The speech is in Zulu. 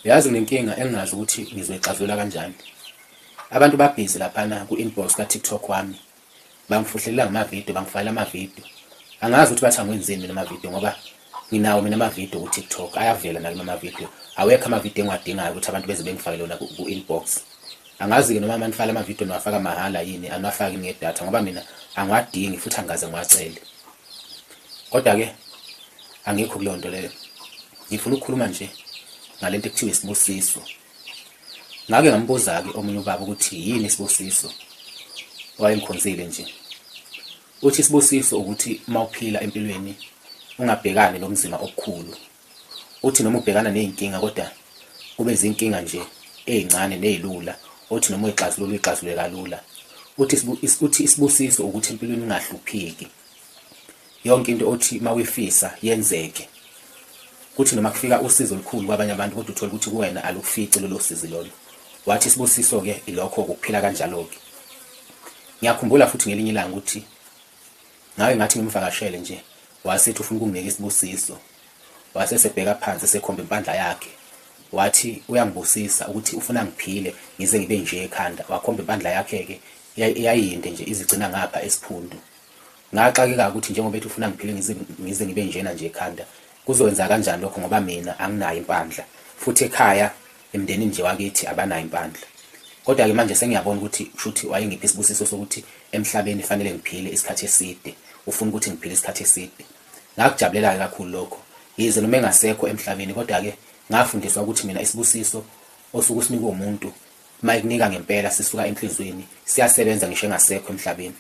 Uyazi nginenkinga engingazi ukuthi ngizoyixazulula kanjani. Abantu babhizi laphana ku-inbox ka-TikTok wami. Bangifuhlelela ngamavidiyo, bangifakela amavidiyo. Angazi ukuthi bathi angiwenzeni mina amavidiyo ngoba nginawo mina amavidiyo ku-TikTok, ayavela nakimi amavidiyo. Awekho amavidiyo engiwadingayo ukuthi abantu beze bengifakele wona ku-inbox. Angazi-ke noma manifaka amavidiyo niwafaka mahhala yini, aniwafaki ngedatha ngoba mina angiwadingi futhi angikaze ngiwacele. Kodwa-ke angikho kuleyo nto leyo. Ngifuna ukukhuluma nje ngalento ekuthiwa isibusiso. Ngake ngambuza-ke omunye ubaba ukuthi yini isibusiso, wayengikhonzile nje. Uthi isibusiso ukuthi uma uphila empilweni ungabhekani nobunzima obukhulu. Uthi noma ubhekana nezinkinga kodwa kube zinkinga nje ezincane nezilula othi noma uyixazulula uyixazulule kalula. Uthi uthi isibusiso ukuthi empilweni ungahlupheki. Yonke into othi mawuyifisa yenzeke. Kuthi noma kufika usizo olukhulu kwabanye abantu kodwa uthole ukuthi kuwena alukufici lolo sizi lolo. Wathi isibusiso-ke ilokho ukuphila kanjalo-ke. Ngiyakhumbula futhi ngelinye ilanga ukuthi ngake ngathi ngimvakashele nje wasethi ufuna ukunginika isibusiso. Wase esebheka phansi esekhomba impandla yakhe. Wathi uyangibusisa ukuthi ufuna ngiphile ngize ngibe nje ekhanda. Wakhomba impandla yakhe-ke eyayiyinde nje izigcina ngapha esiphundu. Ngaxakeka ukuthi njengoba ethi ufuna ngiphile ngize ngize ngibe njena nje ekhanda kuzokwenza kanjani lokho ngoba mina anginayo impandla futhi ekhaya emndenini nje wakithi abanayo impandla. Kodwa-ke manje sengiyabona ukuthi kushuthi wayengipha isibusiso sokuthi emhlabeni fanele ngiphile isikhathi eside, ufuna ukuthi ngiphile isikhathi eside. Ngakujabulela-ke kakhulu lokho. Yize noma engasekho emhlabeni kodwa-ke ngafundiswa ukuthi mina isibusiso osuke usinikwe umuntu uma ekunika ngempela sisuka enhliziyweni siyasebenza ngisho engasekho emhlabeni.